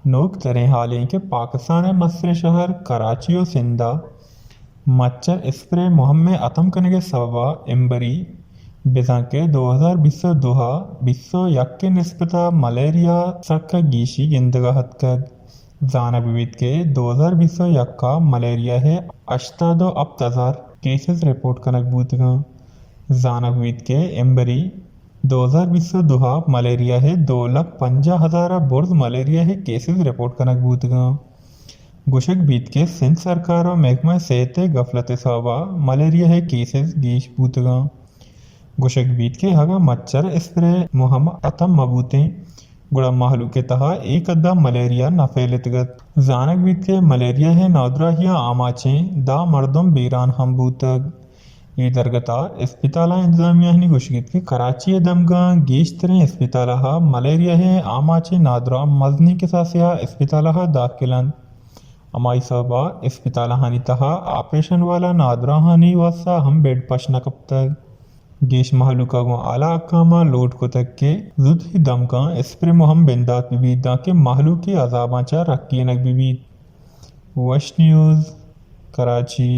نوک تریں حال ایں کہ پاکستان ءِ مستریں شہر کراچی ءُ سندھ ءَ مچھر اسپرے مہم ءِ اتم کنگ ءِ سبب ءَ امبری بزاں کہ دو ہزار بیست ءُ دو ءَ بیست ءُ یک ءِ نسبت ءَ ملیریا سک ءَ گیشی گندگ ءَ اتکگ۔ زانگ بہ بیت کہ دو ہزار بیست ءُ یک ءَ ملیریا ءِ ہشتاد ءُ ہپت ہزار کیسز رپورٹ کنگ بوتگاں۔ زانگ بیت کہ امبری دو ہزار بیست ءُ دو ءَ ملیریا ءِ دو لکھ پنجاہ ہزار ءَ برز ملیریا ءِ کیسز رپورٹ کنگ بوتگاں۔ گوشگ بیت کہ سندھ سرکار ءُ محکمہ صحت ءِ غفلت ءِ سبب ءَ ملیریا ءِ کیسز گیش بوتگاں۔ گوشگ بیت کہ اگاں مچھر اسپرے مہم اتم مہ بوتیں، گڑا مہلوک ءِ تہا اے قد ءَ ملیریا نہ پھیلتگ ات۔ زانگ بیت کہ ملیریا ءِ نادراہی ءَ آماچیں دہ مردم بیران ہم بوتگ۔ اے درگت ءَ اسپتالاں انتظامیہ آنی گوشگ ات کہ کراچی ءِ دمگاں گیشتریں اسپتالاں ملیریا ءِ آماچیں نادراہ مزنیں کساسے ءَ اسپتالاں داخل انت۔ ہمائی سبب ءَ اسپتالاں آنی تہا آپریشن والا نادراہانی واسطہ ہم بیڈ پش نہ کپتگ۔ گیش مہلوک ءَ گوں اعلی حکام ءَ لوٹ کتگ کہ زوت ہی دمگاں اسپرے مہم بندات بہ بیت، دانکہ مہلوک ءِ عذاباں چہ رکینگ بہ بیت۔ وش نیوز، کراچی۔